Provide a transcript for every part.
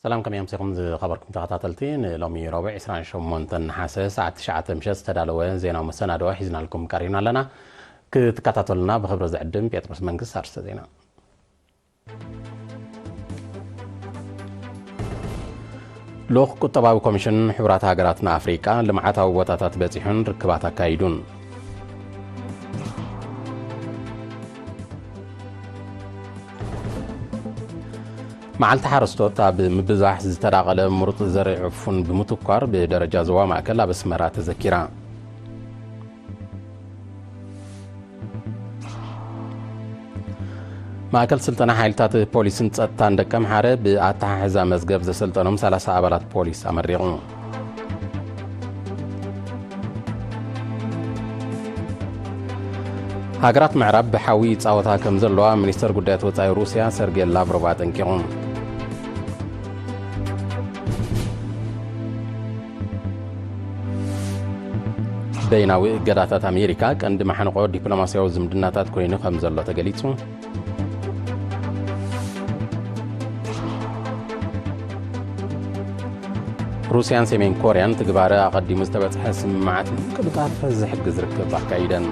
ሰላም፣ ከመይ ኣምሲኹም ዝኸበርኩም ተኸታተልቲ? ንሎሚ ረቡዕ ዕስራን ሸሞንተን ነሓሰ ሰዓት ትሽዓተ ምሸት ዝተዳለወ ዜናዊ መሰናድኦ ሒዝናልኩም ቀሪብና ኣለና። ክትከታተሉና ብኽብሪ ዝዕድም ጴጥሮስ መንግስት። ኣርእስተ ዜና። ልኡኽ ቁጠባዊ ኮሚሽን ሕቡራት ሃገራት ንኣፍሪቃ ልምዓታዊ ቦታታት በጺሑን ርክባት ኣካይዱን። መዓልቲ ሓረስቶት ኣብ ምብዛሕ ዝተዳቐለ ምሩፅ ዘርኢ ዕፉን ብምትኳር ብደረጃ ዞባ ማእከል ኣብ ኣስመራ ተዘኪራ። ማእከል ስልጠና ሓይልታት ፖሊስን ጸጥታን ደቀምሓረ ብኣተሓሕዛ መዝገብ ዘሰልጠኖም ሰላሳ ኣባላት ፖሊስ ኣመሪቑ። ሃገራት ምዕራብ ብሓዊ ይጻወታ ከም ዘለዋ ሚኒስተር ጉዳያት ወጻኢ ሩስያ ሰርጌ ላቭሮቭ ኣጠንቂቑ። በይናዊ እገዳታት ኣሜሪካ ቀንዲ ማሕንቆ ዲፕሎማስያዊ ዝምድናታት ኮይኑ ከም ዘሎ ተገሊጹ። ሩስያን ሰሜን ኮርያን ትግባረ ኣቐዲሙ ዝተበጽሐ ስምምዓት ንምቅልጣፍ ዝሕግዝ ርክብ ኣካይደን።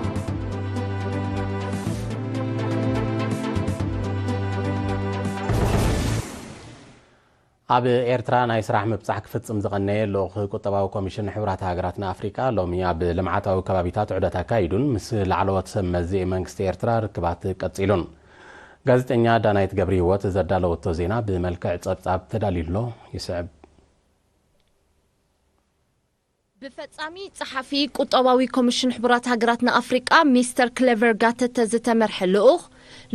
ኣብ ኤርትራ ናይ ስራሕ ምብጻሕ ክፍጽም ዝቐነየ ልኡኽ ቁጠባዊ ኮሚሽን ሕቡራት ሃገራት ንኣፍሪቃ ሎሚ ኣብ ልምዓታዊ ከባቢታት ዑደት ኣካይዱን ምስ ላዕለዎት ሰብ መዚ መንግስቲ ኤርትራ ርክባት ቀጺሉን። ጋዜጠኛ ዳናይት ገብረ ህይወት ዘዳለወቶ ዜና ብመልክዕ ጸብጻብ ተዳልዩ ኣሎ፣ ይስዕብ። ብፈጻሚ ጸሓፊ ቁጠባዊ ኮሚሽን ሕቡራት ሃገራት ንኣፍሪቃ ሚስተር ክሌቨር ጋተተ ዝተመርሐ ልኡኽ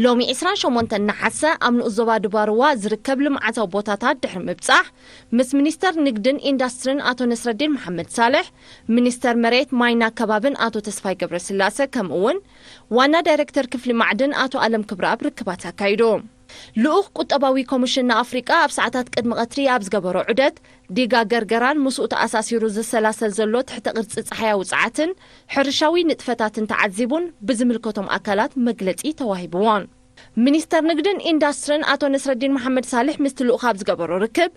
ሎሚ ዕስራን ሸሞንተን ነሓሰ ኣብ ንኡስ ዞባ ድባርዋ ዝርከብ ልምዓታዊ ቦታታት ድሕሪ ምብጻሕ ምስ ሚኒስተር ንግድን ኢንዳስትሪን ኣቶ ነስረዲን መሓመድ ሳልሕ፣ ሚኒስተር መሬት ማይና ከባብን ኣቶ ተስፋይ ገብረስላሰ ከምኡ እውን ዋና ዳይሬክተር ክፍሊ ማዕድን ኣቶ ኣለም ክብረኣብ ርክባት ኣካይዱ። ልኡኽ ቁጠባዊ ኮሚሽን ንኣፍሪቃ ኣብ ሰዓታት ቅድሚ ቀትሪ ኣብ ዝገበሮ ዑደት ዲጋ ገርገራን ምስኡ ተኣሳሲሩ ዝሰላሰል ዘሎ ትሕተ ቅርጺ ጸሓያዊ ጸዓትን ሕርሻዊ ንጥፈታትን ተዓዚቡን ብዝምልከቶም ኣካላት መግለጺ ተዋሂብዎን። ሚኒስተር ንግድን ኢንዳስትሪን ኣቶ ነስረዲን መሓመድ ሳልሕ ምስቲ ልኡኽ ኣብ ዝገበሮ ርክብ፣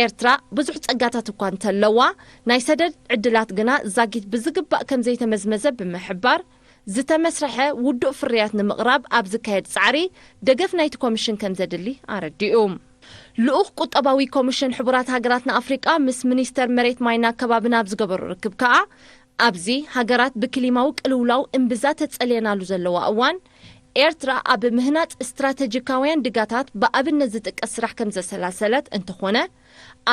ኤርትራ ብዙሕ ጸጋታት እኳ እንተለዋ፣ ናይ ሰደድ ዕድላት ግና ዛጊት ብዝግባእ ከም ዘይተመዝመዘ ብምሕባር፣ ዝተመስርሐ ውዱእ ፍርያት ንምቕራብ ኣብ ዝካየድ ጻዕሪ ደገፍ ናይቲ ኮሚሽን ከም ዘድሊ ኣረዲኡ። ልኡኽ ቁጠባዊ ኮሚሽን ሕቡራት ሃገራት ንኣፍሪቃ ምስ ሚኒስተር መሬት ማይና ከባብን ኣብ ዝገበሮ ርክብ ከኣ፣ ኣብዚ ሃገራት ብክሊማዊ ቅልውላው እምብዛ ተጸልየናሉ ዘለዋ እዋን፣ ኤርትራ ኣብ ምህናጽ ስትራተጂካውያን ድጋታት ብኣብነት ዝጥቀስ ስራሕ ከም ዘሰላሰለት እንተኾነ፣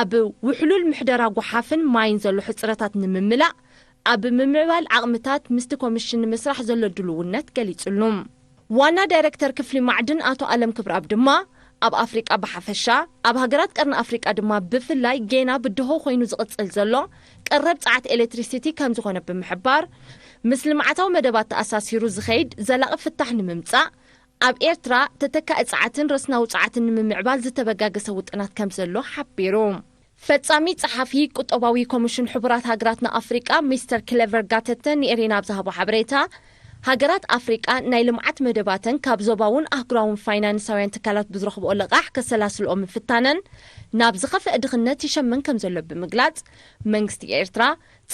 ኣብ ውሕሉል ምሕደራ ጓሓፍን ማይን ዘሎ ሕጽረታት ንምምላእ፣ ኣብ ምምዕባል ዓቕምታት ምስቲ ኮሚሽን ንምስራሕ ዘሎ ድልውነት ገሊጹሉ። ዋና ዳይረክተር ክፍሊ ማዕድን ኣቶ ኣለም ክብረኣብ ድማ፣ ኣብ ኣፍሪቃ ብሓፈሻ፣ ኣብ ሃገራት ቀርኒ ኣፍሪቃ ድማ ብፍላይ ጌና ብድሆ ኮይኑ ዝቕጽል ዘሎ ቀረብ ጸዓት ኤሌክትሪሲቲ ከም ዝኾነ ብምሕባር፣ ምስ ልምዓታዊ መደባት ተኣሳሲሩ ዝኸይድ ዘላቒ ፍታሕ ንምምጻእ፣ ኣብ ኤርትራ ተተካኢ ጸዓትን ረስናዊ ጸዓትን ንምምዕባል ዝተበጋገሰ ውጥናት ከም ዘሎ ሓቢሩ። ፈጻሚ ጸሓፊ ቁጠባዊ ኮሚሽን ሕቡራት ሃገራት ንኣፍሪቃ ሚስተር ክሌቨር ጋተተ ንኤሪና ኣብ ዝሃቦ ሓበሬታ፣ ሃገራት ኣፍሪቃ ናይ ልምዓት መደባተን ካብ ዞባውን ኣህጉራውን ፋይናንሳውያን ትካላት ብዝረኽብኦ ልቓሕ ከሰላስልኦ ምፍታነን ናብ ዝኸፍአ ድኽነት ይሸመን ከም ዘሎ ብምግላጽ፣ መንግስቲ ኤርትራ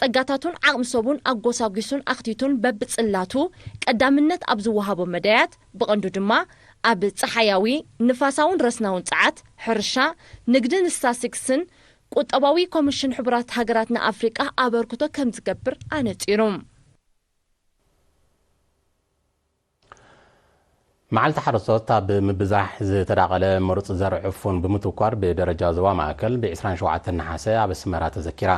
ጸጋታቱን ዓቕሚ ሰቡን ኣጎሳጒሱን ኣኽቲቱን በብጽላቱ ቀዳምነት ኣብ ዝወሃቦ መዳያት፣ ብቐንዱ ድማ ኣብ ጸሓያዊ፣ ንፋሳውን ረስናውን ጸዓት፣ ሕርሻ፣ ንግድን ስታስቲክስን፣ ቁጠባዊ ኮሚሽን ሕቡራት ሃገራት ንኣፍሪቃ ኣበርክቶ ከም ዝገብር ኣነጺሩ። መዓልቲ ሓረስቶት ኣብ ምብዛሕ ዝተዳቐለ ምሩፅ ዘርእ ዕፉን ብምትኳር ብደረጃ ዞባ ማእከል ብ ዕስራን ሸውዓተን ነሓሰ ኣብ ኣስመራ ተዘኪራ።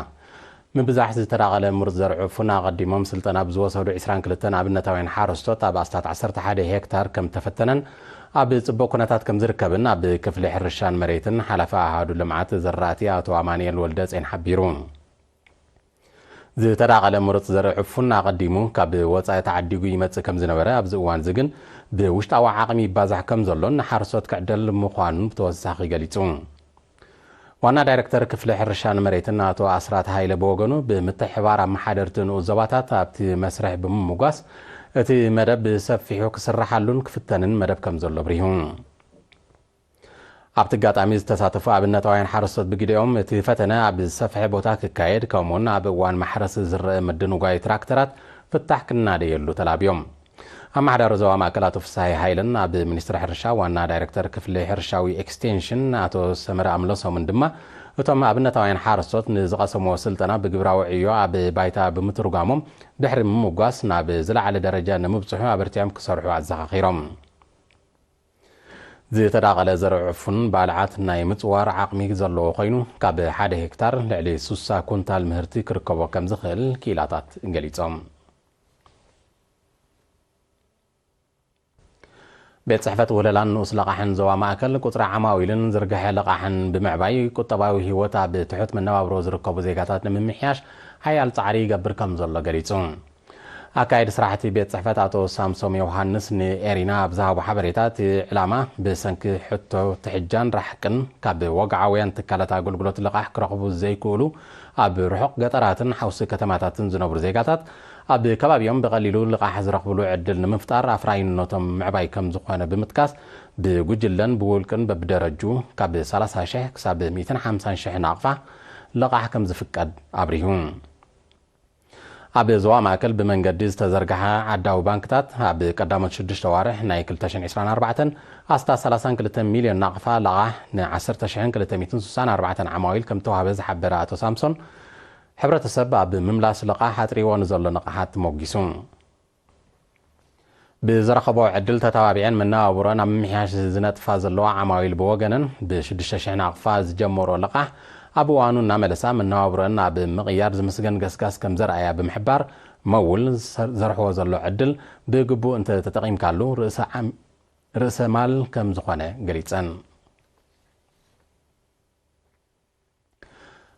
ምብዛሕ ዝተዳቐለ ምሩፅ ዘርእ ዕፉን ኣቐዲሞም ስልጠና ብዝወሰዱ ዕስራን ክልተን ኣብነታውያን ሓረስቶት ኣብ ኣስታት ዓሰርተ ሓደ ሄክታር ከም ተፈተነን ኣብ ፅቡቕ ኩነታት ከም ዝርከብን ኣብ ክፍሊ ሕርሻን መሬትን ሓላፊ ኣሃዱ ልምዓት ዘራእቲ ኣቶ ኣማንኤል ወልደጼን ሓቢሩ። ዝተዳቐለ ምሩፅ ዘርኢ ዕፉን ኣቐዲሙ ካብ ወፃኢ ተዓዲጉ ይመፅእ ከም ዝነበረ፣ ኣብዚ እዋን እዚ ግን ብውሽጣዊ ዓቕሚ ይባዛሕ ከም ዘሎን ንሓረስቶት ክዕደል ምዃኑን ብተወሳኺ ገሊፁ። ዋና ዳይሬክተር ክፍሊ ሕርሻን መሬትን ኣቶ ኣስራት ሃይለ ብወገኑ፣ ብምትሕብባር ኣመሓደርቲ ንኡስ ዞባታት ኣብቲ መስርሕ ብምምጓስ፣ እቲ መደብ ብሰፊሑ ክስራሓሉን ክፍተንን መደብ ከም ዘሎ ኣብሪሁ። ኣብቲ ኣጋጣሚ ዝተሳተፉ ኣብነታውያን ሓረስቶት ብግዲኦም፣ እቲ ፈተነ ኣብ ዝሰፍሐ ቦታ ክካየድ፣ ከምኡውን ኣብ እዋን ማሕረስ ዝረአ ምድንጓይ ትራክተራት ፍታሕ ክናደየሉ ተላብዮም። ኣመሓዳሪ ዞባ ማእከል ኣቶ ፍስሃየ ሃይለን ኣብ ሚኒስትሪ ሕርሻ ዋና ዳይሬክተር ክፍሊ ሕርሻዊ ኤክስቴንሽን ኣቶ ሰመረ ኣምለሶምን ድማ፣ እቶም ኣብነታውያን ሓረስቶት ንዝቐሰምዎ ስልጠና ብግብራዊ ዕዮ ኣብ ባይታ ብምትርጓሞም፣ ድሕሪ ምምጓስ ናብ ዝለዓለ ደረጃ ንምብጽሑ ኣበርቲዖም ክሰርሑ ኣዘኻኺሮም። ዝተዳቐለ ዘርዒ ዕፉን ባልዓት ናይ ምጽዋር ዓቕሚ ዘለዎ ኮይኑ፣ ካብ ሓደ ሄክታር ልዕሊ ስሳ ኩንታል ምህርቲ ክርከቦ ከም ዝኽእል ክኢላታት ገሊጾም። ቤት ጽሕፈት ውህለላን ንኡስ ለቓሕን ዞባ ማእከል፣ ቁጽሪ ዓማዊልን ዝርግሐ ለቓሕን ብምዕባይ፣ ቁጠባዊ ህይወት ኣብ ትሑት መነባብሮ ዝርከቡ ዜጋታት ንምምሕያሽ ሓያል ጻዕሪ ይገብር ከም ዘሎ ገሊጹ። ኣካየዲ ስራሕቲ ቤት ጽሕፈት ኣቶ ሳምሶም ዮሃንስ ንኤሪና ኣብ ዝሃቦ ሓበሬታ፣ እቲ ዕላማ ብሰንኪ ሕቶ ትሕጃን ራሕቅን ካብ ወግዓውያን ትካላት ኣገልግሎት ልቓሕ ክረኽቡ ዘይክእሉ ኣብ ርሑቕ ገጠራትን ሓውሲ ከተማታትን ዝነብሩ ዜጋታት፣ ኣብ ከባቢኦም ብቐሊሉ ልቓሕ ዝረኽብሉ ዕድል ንምፍጣር ኣፍራይነቶም ምዕባይ ከም ዝኾነ ብምጥቃስ፣ ብጉጅለን ብውልቅን በብደረጅኡ ካብ ሰላሳ ሽሕ ክሳብ ሚእትን ሓምሳን ሽሕ ናቕፋ ልቓሕ ከም ዝፍቀድ ኣብሪሁ። ኣብ ዞባ ማእከል ብመንገዲ ዝተዘርግሐ ዓዳዊ ባንክታት፣ ኣብ ቀዳሞት ሽዱሽተ ዋርሕ ናይ ክልተ ሽሕን ዕስራን ኣርባዕተን ኣስታት ሰላሳን ክልተን ሚልዮን ናቕፋ ለቓሕ ንዓሰርተ ሽሕን ክልተ ሚእትን ስሳን ኣርባዕተን ዓማዊል ከም ተዋህበ ዝሓበረ ኣቶ ሳምሶን፣ ሕብረተሰብ ኣብ ምምላስ ለቓሕ ኣጥሪዎ ንዘሎ ንቕሓት ሞጊሱ። ብዝረኸቦ ዕድል ተተባቢዐን መነባብሮአን ኣብ ምምሕያሽ ዝነጥፋ ዘለዋ ዓማዊል ብወገነን፣ ብሽዱሽተ ሽሕ ናቕፋ ዝጀመሮ ልቓሕ ኣብ እዋኑ እናመለሳ መነባብሮአን ኣብ ምቕያር ዝምስገን ገስጋስ ከም ዘርኣያ ብምሕባር፣ መውል ዘር-፣ ዘርሕዎ ዘሎ ዕድል ብግቡእ እንተተጠቒምካሉ ርእሰ ዓም-፣ ርእሰ ማል ከም ዝኾነ ገሊጸን።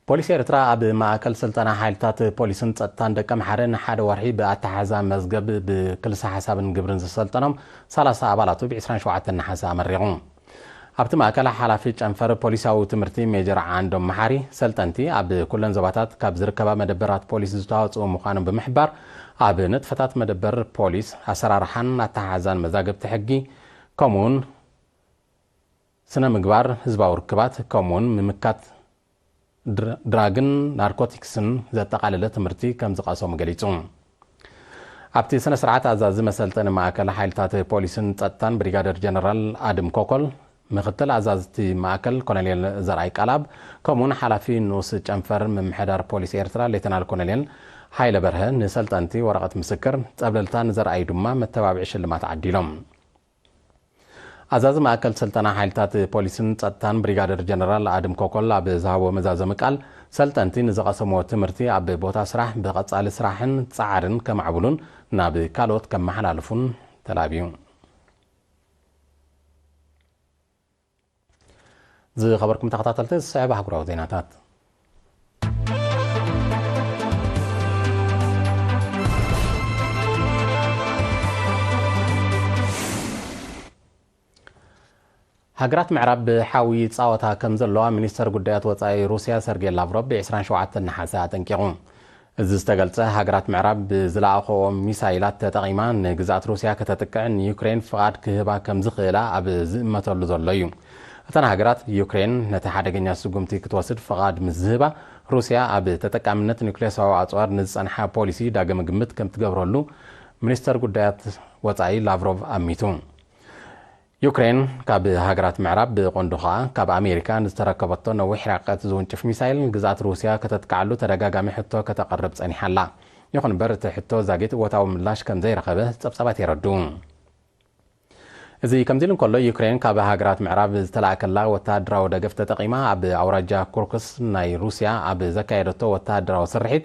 ፖሊስ ኤርትራ ኣብ ማእከል ስልጠና ሓይልታት ፖሊስን ጸጥታን ደቀምሓረ ንሓደ ወርሒ ብኣተሓዛ መዝገብ ብክልሰ ሓሳብን ግብርን ዝሰልጠኖም ሰላሳ ኣባላቱ ብ ዕስራን ሸውዓተን ነሓሰ ኣመሪቑ። ኣብቲ ማእከል ሓላፊ ጨንፈር ፖሊሳዊ ትምህርቲ ሜጀር ዓንዶም መሓሪ፣ ሰልጠንቲ ኣብ ኩለን ዞባታት ካብ ዝርከባ መደበራት ፖሊስ ዝተዋጽኡ ምዃኖም ብምሕባር፣ ኣብ ንጥፈታት መደበር ፖሊስ፣ ኣሰራርሓን ኣተሓሕዛን መዛግብቲ ሕጊ፣ ከምኡውን ስነ ምግባር ህዝባዊ ርክባት፣ ከምኡውን ምምካት ድር-፣ ድራግን ናርኮቲክስን ዘጠቓለለ ትምህርቲ ከም ዝቐሰሙ ገሊጹ። ኣብቲ ስነ ስርዓት ኣዛዚ መሰልጠኒ ማእከል ሓይልታት ፖሊስን ጸጥታን ብሪጋደር ጀነራል ኣድም ኮኮል፣ ምክትል ኣዛዝቲ ማእከል ኮሎኔል ዘርኣይ ቃልኣብ፣ ከምኡውን ሓላፊ ንኡስ ጨንፈር ምምሕዳር ፖሊስ ኤርትራ ሌተናል ኮሎኔል ሃይለ በርሀ ንሰልጠንቲ ወረቐት ምስክር፣ ጸብለልታ ንዘርኣዩ ድማ መተባብዒ ሽልማት ዓዲሎም። ኣዛዚ ማእከል ስልጠና ሓይልታት ፖሊስን ጸጥታን ብሪጋደር ጀነራል ኣድም ኮኮል ኣብ ዝሃቦ መዛዘሚ ቃል፣ ሰልጠንቲ ንዝቐሰምዎ ትምህርቲ ኣብ ቦታ ስራሕ ብቐጻሊ ስራሕን ጻዕርን ከማዕብሉን ናብ ካልኦት ከመሓላልፉን ተላብዩ። ዝኸበርኩም ተኸታተልቲ፣ ዝስዕብ ኣህጉራዊ ዜናታት። ሃገራት ምዕራብ ብሓዊ ይጻወታ ከም ዘለዋ ሚኒስተር ጉዳያት ወጻኢ ሩስያ ሰርጌይ ላቭሮቭ ብ ዕስራን ሸውዓተን ነሓሰ ኣጠንቂቑ። እዚ ዝተገልጸ፣ ሃገራት ምዕራብ ብዝለኣኸኦ ሚሳይላት ተጠቒማ ንግዝኣት ሩስያ ከተጥቅዕ ንዩክሬን ፍቓድ ክህባ ከም ዝኽእላ ኣብ ዝእመተሉ ዘሎ እዩ። እተን ሃገራት፣ ዩክሬን ነቲ ሓደገኛ ስጉምቲ ክትወስድ ፍቓድ ምስ ዝህባ፣ ሩስያ ኣብ ተጠቃምነት ኒውክሌሳዊ ኣጽዋር ንዝጸንሓ ፖሊሲ ዳግመ ግምት ከም ትገብረሉ ሚኒስተር ጉዳያት ወጻኢ ላቭሮቭ ኣሚቱ። ዩክሬን ካብ ሃገራት ምዕራብ፣ ብቐንዱ ኸኣ ካብ ኣሜሪካ ንዝተረከበቶ ነዊሕ ርሕቀት ዝውንጭፍ ሚሳይል፣ ግዝኣት ሩስያ ከተጥቅዓሉ ተደጋጋሚ ሕቶ ከተቕርብ ጸኒሓ ኣላ። ይኹን እምበር፣ እቲ ሕቶ ዛጊት እወታዊ ምላሽ ከም ዘይረኸበ ጸብጻባት የረድኡ። እዚ ከምዚ ኢሉ እንከሎ፣ ዩክሬን ካብ ሃገራት ምዕራብ ዝተላእከላ ወተሃደራዊ ደገፍ ተጠቒማ፣ ኣብ ኣውራጃ ኩርክስ ናይ ሩስያ ኣብ ዘካየደቶ ወተሃደራዊ ስርሒት፣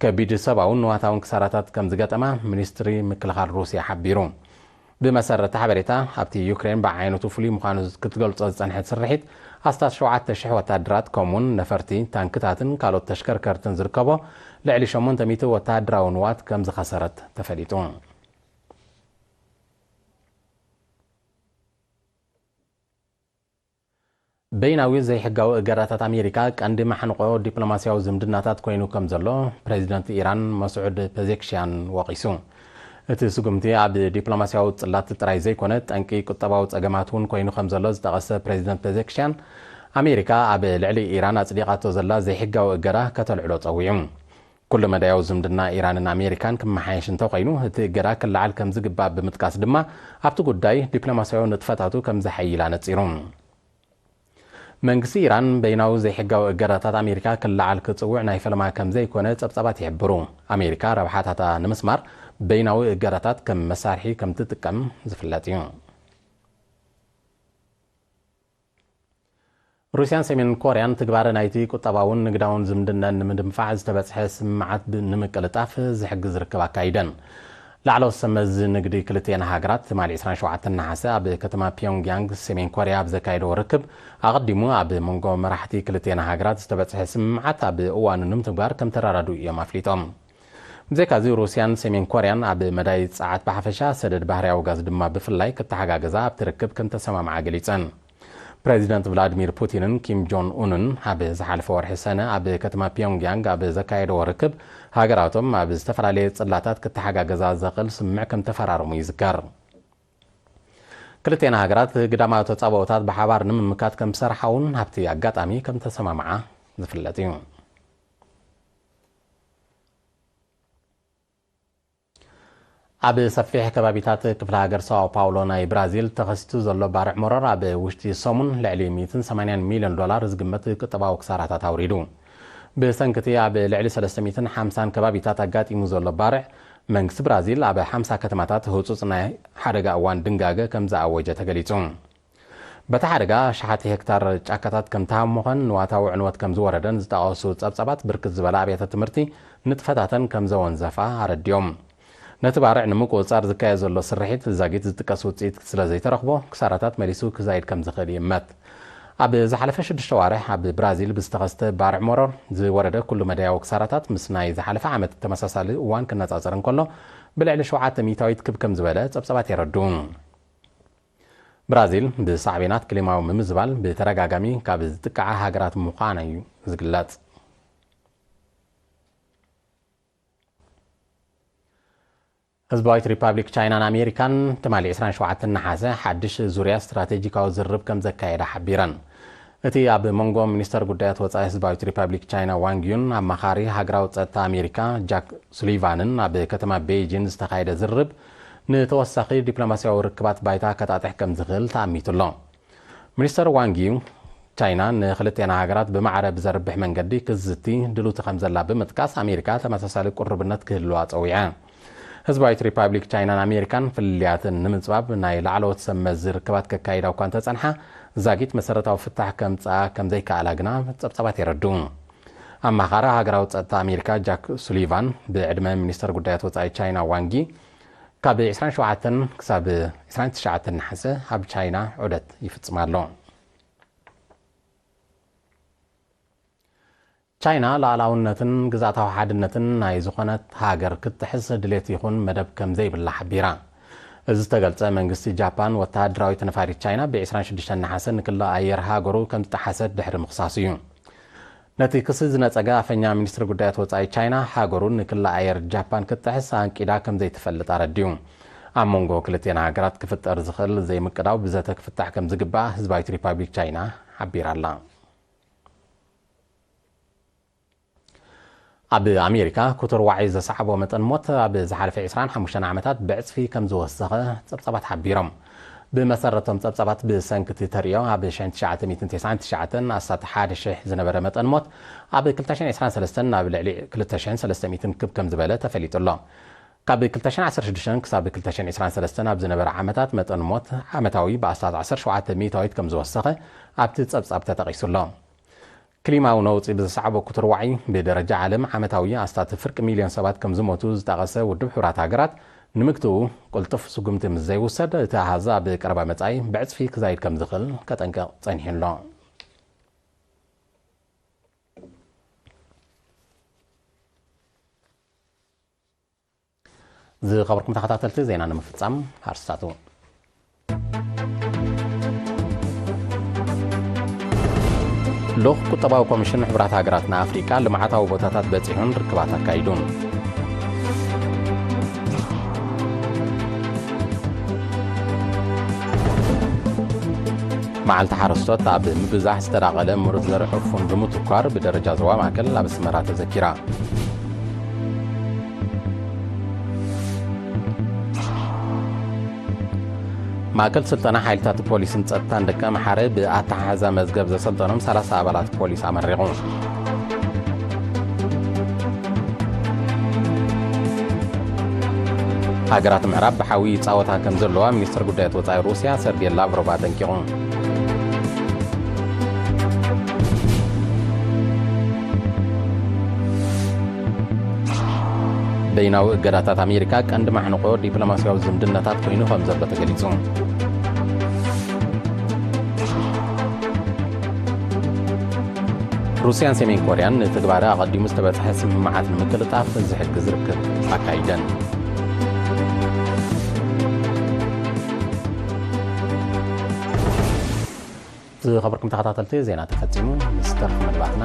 ከቢድ ሰብኣውን ንዋታውን ክሳራታት ከም ዝገጠማ ሚኒስትሪ ምክልኻል ሩስያ ሓቢሩ። ብመሰረት እቲ ሓበሬታ፣ ኣብቲ ዩክሬን ብዓይነቱ ፍሉይ ምዃኑ ክትገልጾ ዝጸንሐት ስርሒት፣ ኣስታት ሸውዓተ ሽሕ ወተሃደራት፣ ከምኡውን ነፈርቲ፣ ታንክታትን ካልኦት ተሽከርከርትን ዝርከቦ ልዕሊ ሸሞንተ ሚእቲ ወተሃደራዊ ንዋት ከም ዝኸሰረት ተፈሊጡ። በይናዊ ዘይሕጋዊ እገዳታት ኣሜሪካ ቀንዲ ማሕንቆ ዲፕሎማስያዊ ዝምድናታት ኮይኑ ከም ዘሎ ፕሬዚደንት ኢራን መስዑድ ፐዜክሽያን ወቒሱ። እቲ ስጉምቲ ኣብ ዲፕሎማስያዊ ጽላት ጥራይ ዘይኮነ፣ ጠንቂ ቁጠባዊ ጸገማት እውን ኮይኑ ከም ዘሎ ዝጠቐሰ ፕሬዚደንት ፔዜሽኪያን፣ ኣሜሪካ ኣብ ልዕሊ ኢራን ኣጽዲቓቶ ዘላ ዘይሕጋዊ እገዳ ከተልዕሎ ጸዊዑ። ኩሉ መዳያዊ ዝምድና ኢራንን ኣሜሪካን ክመሓየሽ እንተኾይኑ፣ እቲ እገዳ ክለዓል ከም ዝግባእ ብምጥቃስ ድማ፣ ኣብቲ ጉዳይ ዲፕሎማስያዊ ንጥፈታቱ ከም ዘሐይል ኣነጺሩ። መንግስቲ ኢራን በይናዊ ዘይሕጋዊ እገዳታት ኣሜሪካ ክለዓል ክጽውዕ ናይ ፈለማ ከም ዘይኮነ ጸብጻባት ይሕብሩ። ኣሜሪካ ረብሓታታ ንምስማር በይናዊ እገዳታት ከም መሳርሒ ከም ትጥቀም ዝፍለጥ እዩ። ሩስያን ሰሜን ኮርያን ትግባረ ናይቲ ቁጠባውን ንግዳውን ዝምድነን ንምድንፋዕ ዝተበጽሐ ስምምዓት ብ-፣ ንምቅልጣፍ ዝሕግዝ ርክብ ኣካይደን። ላዕለዎት ሰመዚ ንግዲ ክልቲኤን ሃገራት ትማሊ ዕስራን ሸውዓተን ነሓሰ ኣብ ከተማ ፒዮንግያንግ ሰሜን ኮርያ ኣብ ዘካየደዎ ርክብ፣ ኣቐዲሙ ኣብ መንጎ መራሕቲ ክልቲኤን ሃገራት ዝተበጽሐ ስምምዓት ኣብ እዋኑ ንምትግባር ከም ተራዳድኡ እዮም ኣፍሊጦም። ብዘይካዚ፣ ሩስያን ሰሜን ኮርያን ኣብ መዳይ ጸዓት ብሓፈሻ፣ ሰደድ ባህርያዊ ጋዝ ድማ ብፍላይ ክተሓጋገዛ ኣብቲ ርክብ ከም ተሰማምዓ ገሊጸን። ፕሬዚደንት ቭላድሚር ፑቲንን ኪም ጆን ኡንን ኣብ ዝሓለፈ ወርሒ ሰነ ኣብ ከተማ ፒዮንግያንግ ኣብ ዘካየደዎ ርክብ፣ ሃገራቶም ኣብ ዝተፈላለየ ጽላታት ክተሓጋገዛ ዘኽእል ስምምዕ ከም ተፈራረሙ ይዝከር። ክልቴን ሃገራት ግዳማዊ ተጻብኦታት ብሓባር ንምምካት ከም ዝሰርሓ እውን ኣብቲ ኣጋጣሚ ከም ተሰማምዓ ዝፍለጥ እዩ። ኣብ ሰፊሕ ከባቢታት ክፍለ ሃገር ሳኦ ፓውሎ ናይ ብራዚል ተኸሲቱ ዘሎ ባርዕ መሮር፣ ኣብ ውሽጢ ሰሙን ልዕሊ ሚእትን ሰማንያን ሚልዮን ዶላር ዝግመት ቁጠባዊ ክሳራታት ኣውሪዱ። ብሰንኪ እቲ ኣብ ልዕሊ ሰለስተ ሚእትን ሓምሳን ከባቢታት ኣጋጢሙ ዘሎ ባርዕ፣ መንግስቲ ብራዚል ኣብ ሓምሳ ከተማታት ህጹጽ ናይ ሓደጋ እዋን ድንጋገ ከም ዝኣወጀ ተገሊጹ። በቲ ሓደጋ ኣሽሓት ሄክታር ጫካታት ከም ተሃሞኸን ንዋታዊ ዕንወት ከም ዝወረደን ዝጠቐሱ ጸብጻባት፣ ብርክት ዝበላ ኣብያተ ትምህርቲ ንጥፈታተን ከም ዘወንዘፋ ኣረዲኦም። ነቲ ባርዕ ንምቁጽጻር ዝካየድ ዘሎ ስርሒት ዛጊት ዝጥቀስ ውጽኢት ስለ ዘይተረኽቦ፣ ክሳራታት መሊሱ ክዛይድ ከም ዝኽእል ይእመት። ኣብ ዝሓለፈ ሽዱሽተ ዋርሕ ኣብ ብራዚል ብዝተኸስተ ባርዕ መሮር ዝወረደ ኩሉ መዳያዊ ክሳራታት ምስ ናይ ዝሓለፈ ዓመት ተመሳሳሊ እዋን ክነጻጸር እንከሎ፣ ብልዕሊ ሸውዓተ ሚእታዊት ክብ ከም ዝበለ ጸብጻባት የረድኡ። ብራዚል ብሳዕቤናት ክሊማዊ ምምዝባል ብተደጋጋሚ ካብ ዝጥቅዓ ሃገራት ምዃና እዩ ዝግለጽ። ህዝባዊት ሪፓብሊክ ቻይናን ኣሜሪካን ትማሊ ዕስራን ሸውዓተን ነሓሰ ሓድሽ ዙርያ ስትራቴጂካዊ ዝርርብ ከም ዘካየዳ ሓቢረን። እቲ ኣብ መንጎ ሚኒስተር ጉዳያት ወጻኢ ህዝባዊት ሪፓብሊክ ቻይና ዋንግ ዩን ኣማኻሪ ሃገራዊ ጸጥታ ኣሜሪካ ጃክ ሱሊቫንን ኣብ ከተማ ቤይጂን ዝተኻየደ ዝርርብ፣ ንተወሳኺ ዲፕሎማስያዊ ርክባት ባይታ ከጣጥሕ ከም ዝኽእል ተኣሚቱ ኣሎ። ሚኒስተር ዋንግ ዩ፣ ቻይና ንክልቴና ሃገራት ብማዕረ ብዘርብሕ መንገዲ ክዝቲ ድልውቲ ከም ዘላ ብምጥቃስ፣ ኣሜሪካ ተመሳሳሊ ቅሩብነት ክህልዋ ጸዊዐ። ህዝባዊት ሪፓብሊክ ቻይናን ኣሜሪካን ፍልልያትን ንምጽባብ ናይ ላዕለዎት ሰብ መዚ ርክባት ከካይዳ እኳ እንተጸንሓ፣ ዛጊት መሰረታዊ ፍታሕ ከምጽኣ ከም ዘይከኣላ ግና ጸብጻባት የረድኡ። ኣማኻሪ ሃገራዊ ጸጥታ ኣሜሪካ ጃክ ሱሊቫን ብዕድመ ሚኒስተር ጉዳያት ወጻኢ ቻይና ዋንጊ ካብ ዕስራን ሸውዓተን ክሳብ ዕስራን ትሽዓተን ነሓሰ ኣብ ቻይና ዑደት ይፍጽም ኣሎ። ቻይና ሉዓላውነትን ግዝኣታዊ ሓድነትን ናይ ዝኾነት ሃገር ክትጥሕስ ድሌት ይኹን መደብ ከም ዘይብላ ሓቢራ። እዚ ዝተገልጸ፣ መንግስቲ ጃፓን ወተሃደራዊት ነፋሪት ቻይና ብ ዕስራን ሽዱሽተን ነሓሰ ንክሊ ኣየር ሃገሩ ከም ዝጠሓሰት ድሕሪ ምኽሳሱ እዩ። ነቲ ክሲ ዝነጸገ ኣፈኛ ሚኒስትሪ ጉዳያት ወጻኢ ቻይና፣ ሃገሩ ንክሊ ኣየር ጃፓን ክትጥሕስ ኣንቂዳ ከም ዘይትፈልጥ ኣረዲኡ። ኣብ መንጎ ክልቴን ሃገራት ክፍጠር ዝኽእል ዘይምቅዳው ብዘተ ክፍታሕ ከም ዝግባእ ህዝባዊት ሪፓብሊክ ቻይና ሓቢራ ኣላ። ኣብ ኣሜሪካ፣ ክቱር ዋዒ ዘስዓቦ መጠን ሞት ኣብ ዝሓለፈ ዕስራን ሓሙሽተን ዓመታት ብዕጽፊ ከም ዝወሰኸ ጸብጻባት ሓቢሮም። ብመሰረቶም ጸብጻባት፣ ብሰንኪ እቲ ተርእዮ ኣብ ሸሕን ትሽዓተ ሚእትን ተስዓን ትሽዓተን ኣስታት ሓደ ሽሕ ዝነበረ መጠን ሞት፣ ኣብ ክልተ ሽሕን ዕስራን ሰለስተን ናብ ልዕሊ ክልተ ሽሕን ሰለስተ ሚእትን ክብ ከም ዝበለ ተፈሊጡ ኣሎ። ካብ ክልተ ሽሕን ዓሰርተ ሽዱሽተን ክሳብ ክልተ ሽሕን ዕስራን ሰለስተን ኣብ ዝነበረ ዓመታት፣ መጠን ሞት ዓመታዊ ብኣስታት ዓሰርተ ሸውዓተ ሚእታዊት ከም ዝወሰኸ ኣብቲ ጸብጻብ ተጠቒሱ ኣሎ። ክሊማዊ ነውጺ ብዘስዓቦ ክቱር ዋዒ፣ ብደረጃ ዓለም ዓመታዊ ኣስታት ፍርቂ ሚልዮን ሰባት ከም ዝሞቱ ዝጠቐሰ ውድብ ሕቡራት ሃገራት፣ ንምግትኡ ቅልጡፍ ስጉምቲ ምስ ዘይውሰድ፣ እቲ ኣሃዝ ኣብ ቀረባ መጻኢ ብዕጽፊ ክዛይድ ከም ዝኽእል ከጠንቅቕ ጸኒሑ ኣሎ። ዝኸበርኩም ተኸታተልቲ፣ ዜና ንምፍጻም ኣርስታቱ። ልኡኽ ቁጠባዊ ኮሚሽን ሕቡራት ሃገራት ንኣፍሪቃ ልምዓታዊ ቦታታት በጺሑን ርክባት ኣካይዱን። መዓልቲ ሓረስቶት ኣብ ምብዛሕ ዝተዳቐለ ምሩት ዘርኢ ፉን ብምትኳር ብደረጃ ዞባ ማእከል ኣብ ኣስመራ ተዘኪራ። ማእከል ስልጠና ሓይልታት ፖሊስን ጸጥታን ደቀምሓረ ብኣተሓሕዛ መዝገብ ዘሰልጠኖም ሰላሳ ኣባላት ፖሊስ ኣመሪቑ። ሃገራት ምዕራብ ብሓዊ ይጻወታ ከም ዘለዋ ሚኒስትር ጉዳያት ወጻኢ ሩስያ ሰርጌ ላቭሮቭ ኣጠንቂቑ። በይናዊ እገዳታት ኣሜሪካ ቀንዲ ማሕንቆ ዲፕሎማስያዊ ዝምድናታት ኮይኑ ከም ዘሎ ተገሊጹ። ሩስያን ሰሜን ኮርያን ንትግባረ ኣቐዲሙ ዝተበጽሐ ስምምዓት ንምቅልጣፍ ዝሕግዝ ርክብ ኣካይደን። ዝኸበርኩም ተኸታተልቲ፣ ዜና ተፈጺሙ። ምስ ተርፊ መደባትና